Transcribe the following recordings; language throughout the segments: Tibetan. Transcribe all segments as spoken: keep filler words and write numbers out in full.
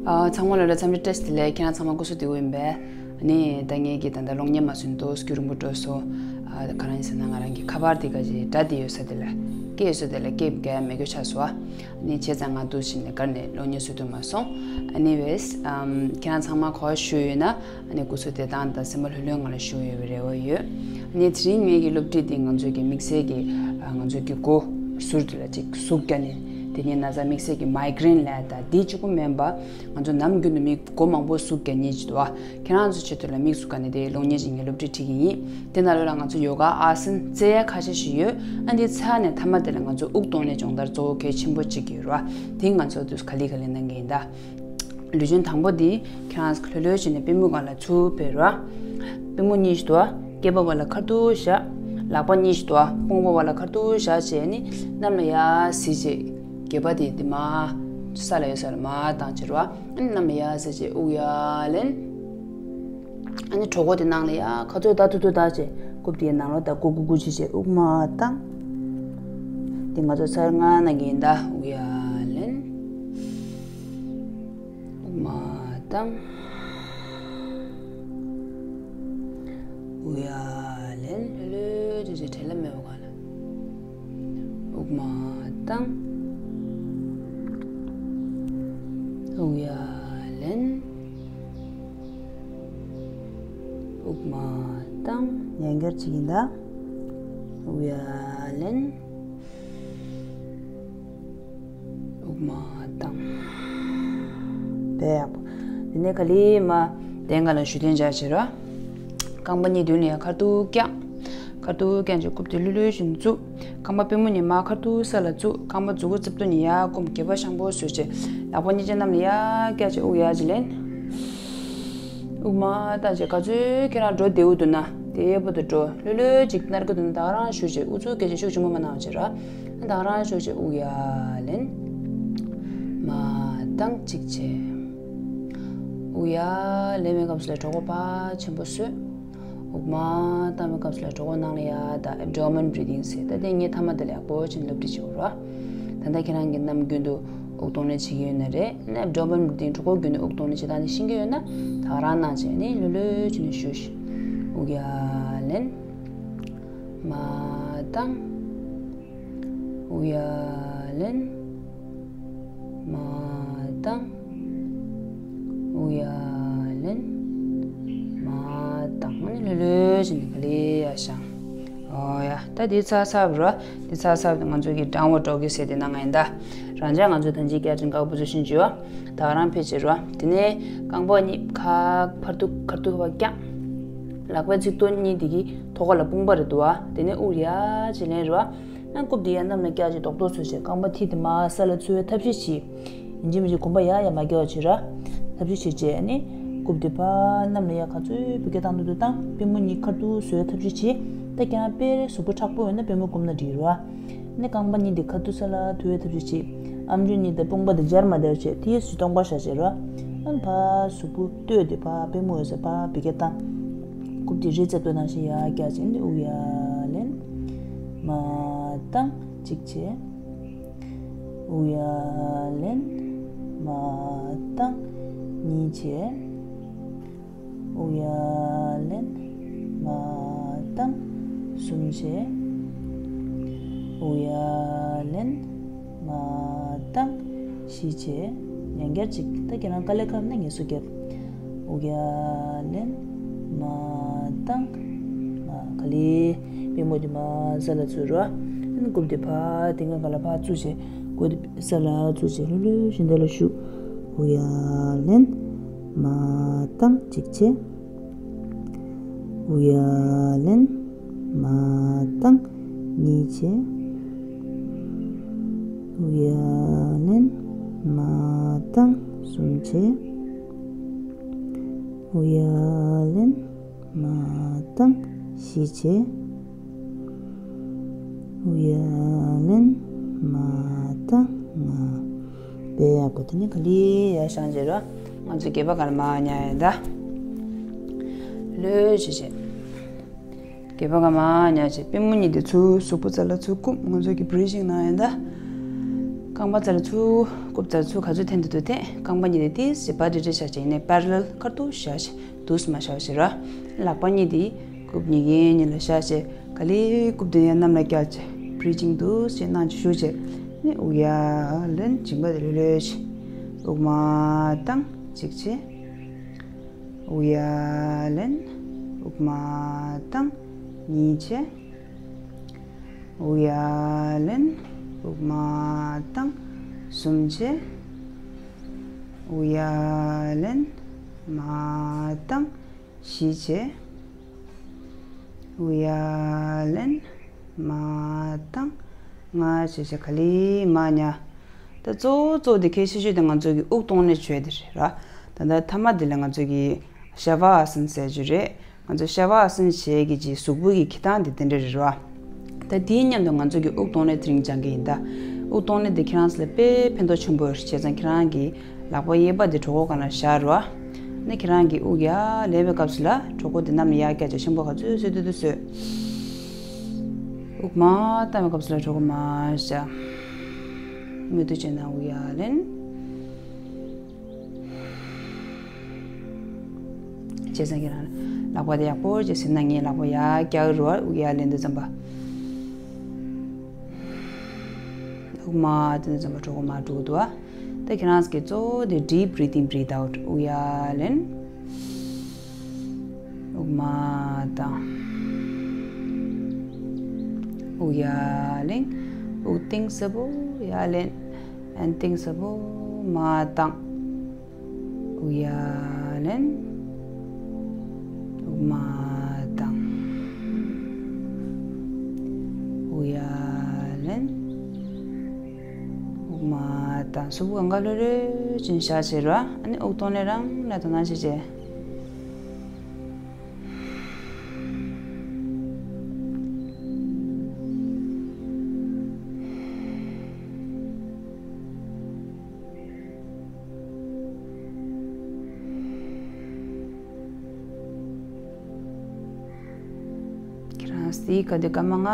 ཨ། ཚང་མ་ལ་ལ་འཚམས་འདྲི་བཀྲ་ཤིས་བདེ་ལེགས། ཁྱེད་རང་ཚང་མ་སྐུ་གཟུགས་བདེ་པོ་ཡིན་པས། ཨ་ནི་ད་ངེད་ཀྱི་ད་ལྟ་གློག་བརྙན་མ་བཟོས་འདུག་སྐྱུར་རིང་པོ་འགྲོ་སོང་། ཨ། ག་རང་ཡིན་ཟེར་ན་ང་རང་གི་ཁ་པར་དེ་ག་ཅིག་སྒྲ་དེ་ཡོད་ས་དེ་ལ་སྐད་ཡོད་ས་དེ་ལ་སྐད་ག་མེད་རྒྱུ་ཆགས་སོང་། ཨ་ནི་བྱས་ཙང་ང་འདུག་བྱས་ནས་གར་ནས་གློག་བརྙན་བཟོ་ཐུབ་མ་སོང་། ཨ་ནི་ཝེས། ཨམ། ཁྱེད་རང་ཚང་མ་གོ་བ་ཞུ་ཡོད་ན། ཨ་ནི་སྐུ་གཟུགས་བདེ་ཐང་དང་སེམས་པ་ལྷོད་ལྷོད་ངང་ལ་བཞུགས་ཡོད་པའི་རེ་བ་ཡོད། ཨ་ནི་དེ་རིང་ངེད་ཀྱི་སློབ་ཁྲིད་འདི་ང་ཚོའི་གི་དམིགས་བསལ་གྱི། ཨ། ང་ཚོའི་གི་མགོ་ཟུར་དེ་ལ་ཅིག་ཟུག་རྒྱག་ནས་དེ་ནས་ན་ཚ་དམིགས་བསལ་གྱི་མའི་གྷི་རེན་ལབ་ཡ་ད་འདི་གཅིག་པུ་མིན་པ། ང་ཚོ་ནམ་རྒྱུན་དུ་མི་མགོ་མང་པོ་ཟུག་རྒྱག་མཁན་ཅིག་འདུག་བ། ཁྱེད་རང་ཚོ་ཆེད་དུ་ལ་མིག་ཟུག་ག་ནས་དེ་གློག་བརྙན་ཅིག་ངས་སློབ་ཁྲིད་ཁྲིད་ཀྱི་ཡིན། དེ་ནང་ལོགས་ལ་ང་ཚོ་ཡོ་ག་ཨ་སན་རྩེ་ཡ་ཁ་ཤས་ཤིག་ཡོད། ཨ་འདི་ཚར་ནས་མཐའ་མ་དེ་ལ་ང་ཚོ་དབུགས་གཏོང་ལེན་སྦྱོང་བརྡར་གཙོ་བོ་གལ་ཆེན་པོ་གཅིག་ཡོད་ར། དེ་ང་ཚོ་དུས་ག་ལེ་ག་ལེ་གནང་གི་ཡིན་ད། ལུས་སྦྱོང་དང་པོ་འདི་ཁྱེད་རང་ལྷོད་ལྷོད་བྱས་ནས་པུས་མོ་སྒང་ལ་ཚུར་ཕེབས་ར། པུས་མོ་གཉིས་ཤིག་འདུག་བ། སྐེད་པ་བར་ལ་ཁ་ཐུག་བཞག་ལག་པ་གཉིས་ཤིག་འདུག་བ། དཔུང་པ་བར་ལ་ཁ་ཐུག་བཞག་བྱས་ནི་གནམ་ལ་ཡར་གཟིགས་བྱས། སྐེད་པ་དེ་དེ་མར་ས་ལ་ཡོད་ས་ལ་མར་བཏང་བྱས་ར། ཨ་ནི་གནམ་ལ་ཡར་གཟིགས་བྱས་དབུགས་ཡར་ལེན། ཨ་ནི་གྲོད་ཁོག་དེ་ནང་ལ་ཡར་ཁ་ཚོད་ད་ཐུ་ཐུ་ད་བྱས་རྐུབ་དེ་ནང་ལོགས་ད་ཀུ་ཀུ་ཀུ་བྱས་བྱས་དབུགས་མར་བཏང་། དེ་ང་ཚོ་ཚར་ལྔ་གནང་གི་ཡིན་ད། དབུགས་ཡར་ལེན། དབུགས་མར་བཏང་། དབུགས་ཡར་ལེན། ལྷོད་ལྷོད་བྱས་བྱས་བྲེལ་བ་མེད་པ་སྒང་ལ། དབུགས་མར་བཏང་། དབུགས་ཡར་ལེན། དབུགས་མར་བཏང་། ཡང་བསྐྱར་གཅིག་ཡིན་ད། དབུགས་ཡར་ལེན། དབུགས་མར་བཏང་། དཔེ་ཡག་པོ། དེ་ནས་ག་ལེ་མར་གདན་སྒང་ལ་བཞུགས་གདན་འཇགས་བྱེད་རོགས། རྐང་པ་གཉིས་མདུན་ལ་ཡར་ཁ་ཐུག་བརྐྱངས། ཁ་ཐུག་བརྐྱངས་བྱས་རྐུབ་དེ་ལྷོད་ལྷོད་བྱས་ནས་བཙུགས། རྐང་པ་པུས་མོ་གཉིས་མར་ཁ་ཐུག་ས་ལ་བཙུགས། རྐང་པ་མཛུབ་གུ་རྩེ་ཏོག་གཉིས་ཡར་བསྐུམ། སྐེད་པ་ཤང་པོ་བཟོས་བྱས་ལག་པ་གཉིས་ཆ་གནམ་ལ་ཡར་བཀྱག་བྱས་དབུགས་ཡར་གཅིག་ལེན། དབུགས་མར་བཏང་བྱས་ག་ཚོད་ཁྱེད་རང་འགྲོ་བདེ་པོ་འདུག་ན་དེ་བར་དུ་འགྲོ། ལྷོད་ལྷོད་ཅིག་གནར་གི་འདུག་ན་ད་ག་རང་བཞུགས་བྱས་ཨུ་ཚུགས་སྐད་ཆ་ཤུགས་ཆེན་པོ་མ་གནང་བྱས་ར། ད་ག་རང་བཞུགས་བྱས་དབུགས་ཡར་ལེན། མར་བཏང་གཅིག་བྱས། དབུགས་ཡར་ལེན་པའི་སྐབས་སུ་ལ་གྲོད་ཁོག་ཕར་ཆེན་པོ་བཟོས། དབུགས་མར་བཏང་བའི་སྐབས་སུ་ལ་གྲོད་ཁོག་ནང་ལ་ཡར་ད་abdomen breathing ཟེར། ད་དེ་ངས་མཐའ་མ་དེ་ལ་ཡག་པོ་བྱས་ནས་སློབ་ཁྲིད་བྱེད་དགོས་ར། ད་ལྟ་ཁྱེད་རང་གིས་ནམ་རྒྱུན་དུ་དབུགས་གཏོང་ལེན་བྱེད་ཀྱི་ཡོད་ན་རེད། ཨ་ནི་abdomen breathing གྲོད་ཁོག་བརྒྱུད་ནས་དབུགས་གཏོང་ལེན་བྱེད་སྟངས་དེ་ཤེས་ཀྱི་ཡོད་ན་ད་ག་རང་གནང་བྱས་ནི་ལྷོད་ལྷོད་བྱས་ནས་བཞུགས་ཤིག་དབུགས་ཡར་ལེན། མར་བཏང་། དབུགས་ཡར་ལེན། མར་བཏང་། དབུགས་ཡར་ལེན། མར་བཏང་། ཨ་ནི་ལྷོད་ལྷོད་བྱས་ནས་ག་ལེ་ཡར་བཞེངས། ཨོ་ཡ། ད་འདི་ཚར་ཚར་བ་ར། འདི་ཚར་ཚར་བ་དེ་ང་ཚོ་གི་downward doggy ཟེར་དེ་གནང་ཡིན་ད། རང་ཅག་ང་ཚོ་ད་ཅི་སྐད་ཅིག་དཀར་པོ་ཚོ་ཤིན་ཅི་བ། ད་ག་རང་ཕེབས་བྱེད་ར། དེ་ནས་རྐང་པ་གཉིས་ཁ་ཕར་ཐུག་ཁ་ཐུག་ཕར་བརྐྱངས། ལག་པའི་ཚིགས་ཐོ་གཉིས་དེ་གི་ཐོག་ཁ་ལ་དཔུང་པ་རེ་འདུག་བ། དེ་ནས་དབུགས་ཡར་གཅིག་ལེན་ར། ཨ་རྐུབ་དེ་ཡར་གནམ་ལ་བཀྱག་བྱས་རྡོག་རྡོག་བཟོས་བྱས་རྐང་པ་མཐིལ་དེ་མར་ས་ལ་ཚུད་པའི་ཐབས་ཤེས་བྱེད། ཡིན་གཅིག་མིན་གཅིག་གོམ་པ་ཡར་ཡར་མ་རྒྱག་པ་བྱེད་ར། ཐབས་ཤེས་བྱེད་བྱས་ཨ་ནི་རྐུབ་དེ་ཕར་གནམ་ལ་ཡར་ག་ཚོད་བུ་ག་བཏང་ཐུབ་ཐུབ་བཏང་། པུས་མོ་གཉིས་ཁ་ཐུག་བཟོས་ཐབས་ཤེས་བྱེད། ད་ཁྱེད་རང་དཔེ་གཟུགས་པོ་མཁྲེགས་པོ་ཡོད་ན་པུས་མོ་བསྐུམ་ན་འགྲིག་ར། ཨ་ནི་རྐང་པ་གཉིས་དེ་ཁ་ཐུག་ས་ལ་ཐུག་པའི་ཐབས་ཤེས་བྱེད། ཨམ་ཅོག་གཉིས་དང་དཔུང་པ་དེ་སྦྱར་མ་བསྡད་པ་བྱས་དེའི་སྟོང་པ་བཞག་བྱས་ར། ཨ་ནི་ཕར་གཟུགས་པོ་སྟོད་དེ་ཕར་པུས་མོ་ཡོད་ས་ཕར་བུ་ག་བཏང་། རྐུབ་དེ་རི་རྩེ་ཏོག་ནང་བཞིན་ཡར་བཀྱག་བྱས་ཨ་ནི་དབུགས་ཡར་ལེན། མར་བཏང་། གཅིག་བྱས། དབུགས་ཡར་ལེན། མར་བཏང་། གཉིས་བྱས། དབུགས་ཡར་ལེན། མར་བཏང་། གསུམ་བྱས། དབུགས་ཡར་ལེན། མར་བཏང་། བཞི་བྱས། ཡང་བསྐྱར་གཅིག་ད་ཁྱེད་རང་དཀའ་ལས་ཁག་ན་ངལ་གསོ་རྒྱབ། དབུགས་ཡར་ལེན། མར་བཏང་། ཨ་ག་ལེ། པུས་མོ་དེ་མར་ས་ལ་ཚུད་རོ། ཨ་ནི་རྐུབ་དེ་ཕར་དེ་སྔ་ག་ལ་ཕར་བཙུགས་བྱས། མགོ་དེ་ས་ལ་བཙུགས་བྱས་ལྷོད་ལྷོད་བཞིན་དེ་ལ་བཞུགས། དབུགས་ཡར་ལེན། མར་བཏང་། གཅིག་བྱས། དབུགས་ཡར་ལེན། མར་བཏང་། གཉིས་བྱས། དབུགས་ཡར་ལེན། མར་བཏང་། གསུམ་བྱས། དབུགས་ཡར་ལེན། མར་བཏང་། བཞི་བྱས། དབུགས་ཡར་ལེན། མར་བཏང་། ལྔ། དཔེ་ཡག་པོ། དེ་ནས་ག་ལེ་ཡར་བཞེངས་བྱས་རོ། ང་ཚོ་སྐེད་པ་སྒང་ལ་མར་ཉལ་ཡ་ད། ལྷོད་བྱས་བྱས། སྐེད་པ་སྒང་མར་ཉལ་བྱས་པུས་མོ་གཉིས་དེ་ཚུར་གཟུགས་པོ་རྩ་ལ་ཚུར་བསྐུམ། ང་ཚོ་གི་breathing གནང་ཡ་ད། རྐང་པ་རྩ་ལ་ཚུར། རྐུབ་རྩ་ལ་ཚུར་ག་ཚོད་འཐེན་ཐུབ་ཐུབ་འཐེན། རྐང་པ་གཉིས་དེ་ཏིས་ཅིག་བར་རི་རི་བཞག་བྱས། ཡིན་ནའི་པེ་རེ་ལལ་ཁ་ཐུག་བཞག་བྱས། འདུག་སེ་མ་བཞག་བྱས་ར། ལག་པ་གཉིས་དེ་རྐུབ་གཉིས་ཀའི་གཉིས་ལ་བཞག་བྱས། ག་ལེར་རྐུབ་དེ་ཡར་གནམ་ལ་བཀྱག་བྱས། བྷི་རི་ཛིང་འདུག་སེ་གནང་བྱས་བཞུགས་བྱས། ནི་དབུགས་ཡར་ལེན། མཇིང་པ་དེ་ལྷོད་ལྷོད་བྱས། དབུགས་མར་བཏང་། གཅིག་བྱས། དབུགས་ཡར་ལེན། དབུགས་མར་བཏང་། གཉིས་བྱས། དབུགས་ཡར་ལེན། དབུགས་མར་བཏང་། གསུམ་བྱས། དབུགས་ཡར་ལེན། མར་བཏང་། བཞི་བྱས། དབུགས་ཡར་ལེན། མར་བཏང་། ལྔ་བྱས་བྱས། ག་ལེར་མར་ཉལ། ད་གཙོ་བོ་གཙོ་བོ་དེ་གལ་ཆེ་ཤོས་དེ་ང་ཚོ་གི་དབུགས་གཏོང་ལེན་བྱེད་དེ་རེད་ར། ད་ལྟ་མཐའ་མ་དེ་ལ་ང་ཚོ་གི་ཤ་བ་ཨ་སན་ཟེར་རྒྱུ་རེད། ང་ཚོ་ཤ་བ་ཨ་སན་བྱེད་ཀྱི་གི་གཟུགས་པོ་གི་འཁྱེར་སྟངས་དེ་དེ་འདྲ་རེད་ར། ད་དེའི་མཉམ་དུ་ང་ཚོ་གི་དབུགས་གཏོང་ལེན་དེ་རིང་སྦྱང་གི་ཡིན། ད་དབུགས་གཏོང་ལེན་དེ་ཁྱེད་རང་ཚོ་ལ་དཔེ་ཕན་ཐོགས་ཆེན་པོ་རེད། བྱས་ཙང་ཁྱེད་རང་གི་ལག་པ་གཡས་པ་དེ་གྲོད་ཁོག་སྒང་ལ་བཞག་ར། ནི་ཁྱེད་རང་གི་དབུགས་ཡར་ལེན་པའི་སྐབས་སུ་ལ་གྲོད་ཁོག་དེ་གནམ་ལ་ཡར་བཀྱག་བྱས། ཆེན་པོ་ག་ཚོད་བཟོས་ཐུབ་ཐུབ་བཟོས། དབུགས་མར་བཏང་བའི་སྐབས་སུ་ལ་གྲོད་ཁོག་མར་བཞག་མུ་མཐུད་བྱས་ན་དབུགས་ཡར་ལེན། བྱས་ཙང་ཁྱེད་རང་ལག་པ་དེ་ཡག་པོ་བྱས་ཟིན་ན། ངས་ལག་པ་ཡར་བཀྱག་ར། དབུགས་ཡར་ལེན་དུས་ཙམ་པ། དབུགས་མར་བཏང་དུས་ཙམ་པ་གྲོད་ཁོག་མར་འགྲོ་གི་འདུག་ཨ། ད་ཁྱེད་རང་གི་གཙོ་བོ་དེ་deep breath in, breathe out. དབུགས་ཡར་ལེན། དབུགས་མར་བཏང་། དབུགས་ཡར་ལེན། དབུགས་གཏིང་ཟབ་པོ་ཡར་ལེན། ཨན་གཏིང་ཟབ་པོ་མར་བཏང་། དབུགས་ཡར་ལེན། དབུགས་མར་བཏང་། དབུགས་ཡར་ལེན། དབུགས་མར་བཏང་། གཟུགས་པོ་གང་ག་ལྷོད་ལྷོད་ཅིག་བཞག་བྱས་ར། ཨ་ནི་དབུགས་གཏོང་ལེན་རང་ལ་དོ་སྣང་བྱེད་བྱས། ཁྱེད་རང་སའི་ཁ་དེ་སྐར་མ་ལྔ་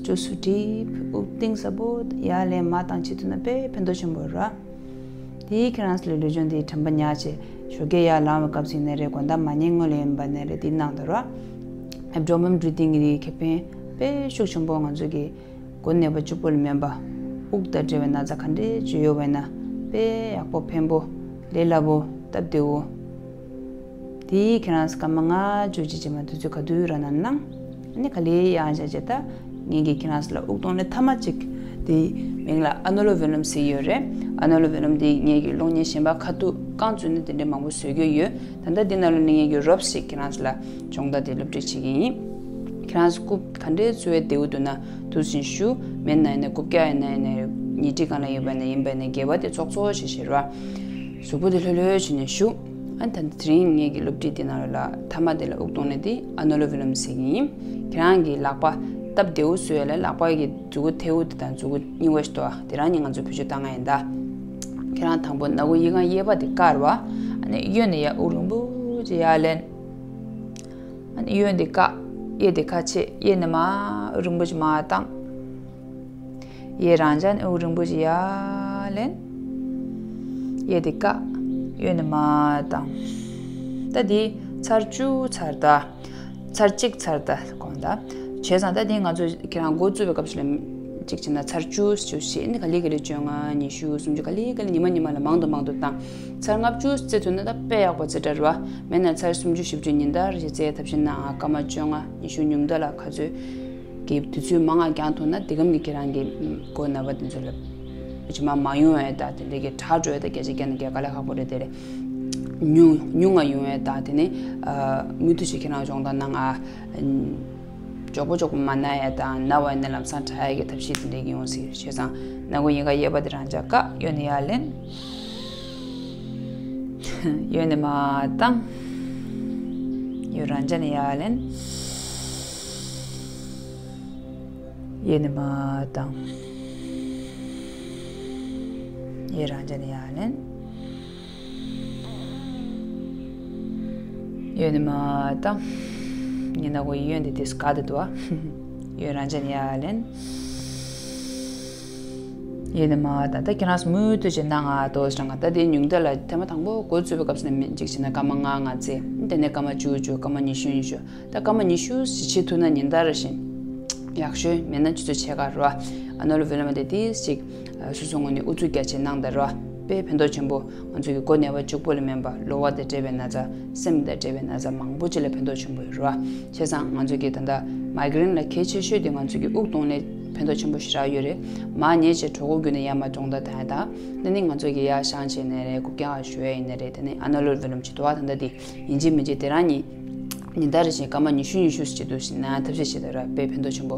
བཅུ་སུ་ཏིས་དབུགས་གཏིང་ཟབ་པོ་ཡར་ལེན་མར་བཏང་བྱེད་ཐུབ་ན་དཔེ་ཕན་ཐོགས་ཆེན་པོ་རེད། དེས་ཁྱེད་རང་ཚོ་ལ་ལུས་སྦྱོང་འདིའི་དྲན་པ་ཉར་བྱས། ཞོགས་ཀས་ཡར་ལངས་པའི་སྐབས་སུ་ཡིན་ན་རེད། དགོང་དག་མ་ཉལ་སྔོན་ལ་ཡིན་པ་ན་རེད། འདི་གནང་དང་ར། Abdomen breathing གི་ཁེ་ཕན་དཔེ་ཤུགས་ཆེན་པོ། ང་ཚོ་གི་མགོ་ནད་པ་གཅིག་པོ་ལ་མིན་པ། དབུགས་དང་འབྲེལ་བའི་ན་ཚ་ག་འདྲས་ཅིག་ཡོད་པ་ཡིན་ན་དཔེ་ཡག་པོ་ཕན་པོ་ལས་སླ་པོ་སྟབས་བདེ་བོ། དེ་ཁྱེད་རང་སྐར་མ་ལྔ་བཅུ་ཅིག་རྗེས་མ་དུས་ཚོད་ག་དུས་རག་ན་གནང་། ཨ་ནི་ག་ལེར་ཡང་བྱས་བྱས། ད་ངེད་ཀྱིས་ཁྱེད་རང་ཚོ་ལ་དབུགས་གཏོང་ལེན་ཐ་མ་གཅིག་དེའི་མིང་ལ་ཨ་ནུ་ལོ་བི་ལོམ་ཟེར་གྱི་ཡོད་རེད། ཨ་ནུ་ལོ་བི་ལོམ་དེ་ངེད་ཀྱི་གློག་བརྙན་གཞན་པ་ཁ་ཐུག་རྐང་བཙུགས་ནས་དེ་འདྲའི་མང་པོ་བཟོ་གི་ཡོད། ད་ལྟ་འདི་ནང་ལོགས་ནས་ངེད་ཀྱིས་རོབ་ཞིག་ཁྱེད་རང་ཚོ་ལ་སྦྱོང་བརྡར་དེ་སློབ་ཁྲིད་བྱེད་ཀྱི་ཡིན། ཁྱེད་རང་ཚོ་རྐུབ་ག་འདྲའི་བཙུགས་ཡས་བདེ་པོ་འདུག་ན་འདུག་སེ་བཞུགས། མེད་ན་ཡིན་ན་རྐུབ་བཀྱག་ཡིན་ན་ཡིན་ན་ཉལ་ཁྲི་སྒང་ལ་ཡོད་པ་ཡིན་ན་ཡིན་པ་ཡིན་ན་སྒལ་པ་དེ་ཙོག་ཙོག་བྱས་བྱས་ར། གཟུགས་པོ་དེ་ལྷོད་ལྷོད་བྱས་ནས་བཞུགས། ཨ་ནི་ད་དེ་རིང་ངེད་ཀྱི་སློབ་ཁྲིད་དེ་ནང་ལ་ཐ་མ་དེ་ལ་དབུགས་གཏོང་ལེན་དེ་ཨ་ནུ་ལོ་བི་ལོམ་ཟེར་གྱི་ཡིན། ཁྱེད་རང་གི་ལག་པ་སྟབས་བདེ་བོ་བཟོ་ཡ་ལ་ལག་པ་གི་མཛུབ་གུ་མཐེ་བོ་དེ་དང་མཛུབ་གུ་གཉིས་པ་ཞིག་འདུག་ཨ། དེ་རང་གཉིས་ང་ཚོ་བེད་སྤྱོད་བཏང་ཡ་ཡིན་ད། ཁྱེད་རང་དང་པོ་སྣ་ཁུག་གཡས་ཁ་གཡས་པ་དེ་བཀག་ར། ཨ་ནི་གཡོན་ནས་ཡར་དབུགས་རིང་པོ་ཅིག་ཡར་ལེན། ཨ་ནི་གཡོན་དེ་བཀག་གཡས་དེ་ཁ་ཕྱེ། གཡས་ནས་མར་དབུགས་རིང་པོ་ཅིག་མར་བཏང་། གཡས་རང་འཇགས་ནས་དབུགས་རིང་པོ་ཅིག་ཡར་ལེན། གཡས་དེ་བཀག་གཡོན་ནས་མར་བཏང་། ད་འདི་ཚར་བཅུ་ཚར་ད། ཚར་གཅིག་ཚར་ད་དགོངས་ད། བྱས་ཙང་ད་འདི་ང་ཚོ་ཁྱེད་རང་འགོ་བཙུགས་པའི་སྐབས་སུ་ལ་གཅིག་བྱས་ན་ཚར་བཅུ་བཅུ་བྱས་ནི་ག་ལེ་ག་ལེ་བཅོ་ལྔ་ཉི་ཤུ་སུམ་ཅུ་ག་ལེ་ག་ལེ་ཉི་མ་ཉི་མ་ལ་མང་དུ་མང་དུ་བཏང་། ཚར་ལྔ་བཅུ་རྩེ་ཐུབ་ན་ད་དཔེ་ཡག་པོ་རྩེ་གྲ་རེད་བ། མེད་ན་ཚར་སུམ་ཅུ་བཞི་བཅུ་ཉིན་ལྟར་ཞིག་རྩེ་ཐབས་ཤེས་གནང་ཨ། སྐར་མ་བཅོ་ལྔ་ཉི་ཤུ་ཉུང་མཐའ་ལ་ག་ཚོད་ཀྱི་དུས་ཚོད་མང་ང་འགྱངས་ཐུབ་ན་དེ་གམ་གྱི་ཁྱེད་རང་གི་མགོ་ན་བ་དེ་ཚོ་ལ་ཇི་མ་མ་ཡོང་ཡ་ད་དེ་འདྲ་གི་དྲག་འགྲོ་ཡ་ད་བརྒྱ་ཆ་བརྒྱ་ནས་བརྒྱ་དཀའ་ལས་ཁག་པོ་རེད། དེ་རེད། ཉུང་ཉུང་ང་ཡོང་ཡ་ད་དེ་ནི་མུ་མཐུད་ཅིག་ཁྱེད་རང་སྦྱོང་བརྡར་གནང་ཨ། མགྱོགས་པོ་མགྱོགས་པོ་མ་ན་ཡ་ད་ན་བ་ཡིན་ན་ལམ་སང་དྲག་ཡ་གི་ཐབས་ཤེས་དེ་འདྲ་གི་ཡོང་སྲིད། བྱས་ཙང་སྣ་ཁུག་གཡས་ཁ་གཡས་པ་དེ་རང་འཇགས། བཀག་གཡོན་ནས་ཡར་ལེན། གཡོན་ནས་མར་བཏང་། གཡོན་རང་འཇགས་ནས་ཡར་ལེན། གཡོན་ནས་མར་བཏང་། གཡོན་རང་འཇགས་ནས་ཡར་ལེན། གཡོན་ནས་མར་བཏང་། ངའི་སྣ་ཁུག་གཡོན་དེ་དེ་དཀའ་བསྡད་འདུག་ཨ། གཡོན་རང་འཇགས་ནས་ཡར་ལེན། ཡིན་ནི་མ་ད་ལྟ་ཁྱེད་རང་མུ་མཐུད་བྱེད་ན་ང་ཏོག་ཙམ་ང་ད་དེ་ཉུང་མཐའ་ལ་ཐེངས་མ་དང་པོ་འགོ་བཙུགས་པའི་སྐབས་སུ་ནས་མི་གཅིག་བྱས་ན་སྐར་མ་ལྔ་ལྔ་རྩེ། དེ་ནས་སྐར་མ་བཅུ་བཅུ་སྐར་མ་ཉི་ཤུ་ཉི་ཤུ། ད་སྐར་མ་ཉི་ཤུ་ཞིག་བྱེད་ཐུབ་ན་ཉིན་ལྟར་བཞིན་ཡག་ཤོས། མེད་ན་ཆུ་ཚོད་ཕྱེད་ཀ་རོ། ཨ་ནོ་ལོ་ཝི་ལམ་དེ་ཏིས་ཅིག་སོ་སོ་ངོས་ནས་ཨུ་ཚུགས་རྒྱ་ཆེ་གནང་དང་རོ། དཔེ་ཕན་ཐོགས་ཆེན་པོ། ང་ཚོ་གི་མགོ་ནད་པ་གཅིག་པོ་ལ་མིན་པ་གློ་བ་དང་འབྲེལ་བའི་ན་ཚ། སེམས་དང་འབྲེལ་བའི་ན་ཚ་མང་པོ་ཅིག་ལ་ཕན་ཐོགས་ཆེན་པོ་ཡོད་རེད་བ། བྱས་ཙང་ང་ཚོ་གི་ད་ལྟ་མའི་གྷི་རེན་ལ་གལ་ཆེ་ཤོས་དེ་ང་ཚོ་གི་དབུགས་གཏོང་ལས་ཕན་ཐོགས་ཆེན་པོ་ཞེ་དྲག་ཡོད་རེད། མར་ཉལ་བྱས་གྲོད་ཁོག་བརྒྱུད་ནས་ཡར་མར་གཏོང་ད་ད་ད། དེ་ནི་ང་ཚོ་གི་ཡར་བཞེངས་བྱས་ནས་རེད། རྐུབ་བཀྱག་ཞུ་ཡ་ཡིན་ནའི་རེད། དེ་ནི་ཨ་ནོ་ལོ་ཝི་ལམ་བྱེད་དུ་བ་ད་ལྟ་དེ་ཡིན་གཅིག་མིན་གཅིག་དེ་རང་ཉིད་ཉིན་ལྟར་བཞིན་སྐར་མ་ཉི་ཤུ་ཉི་ཤུ་ཞིག་བྱེད་དུ་ཞིག་ན་ཐབས་ཤེས་བྱེད་ད་ར་དཔེ་ཕན་ཐོགས་ཆེན་པོ་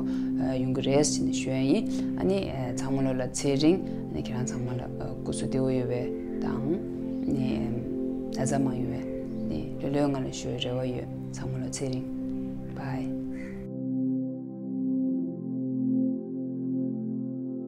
ཡོང་གི་རེད་ཟེར་ནས་ཞུ་ཡ་ཡིན། ཨ་ནི་ཚང་མ་ལོ་ལ་ཚེ་རིང་། ཨ་ནི་ཁྱེད་རང་ཚང་མ་ལ་སྐུ་གཟུགས་བདེ་བོ་ཡོད་པའི་དང་། ནི་ན་ཚ་མང་ཡོད་པའི་ནི་ལོ་ལོའི་ང་ལ་ཞུ་བའི་རེ་བ་ཡོད། ཚང་མ་ལ་ཚེ་རིང་། བྷའི།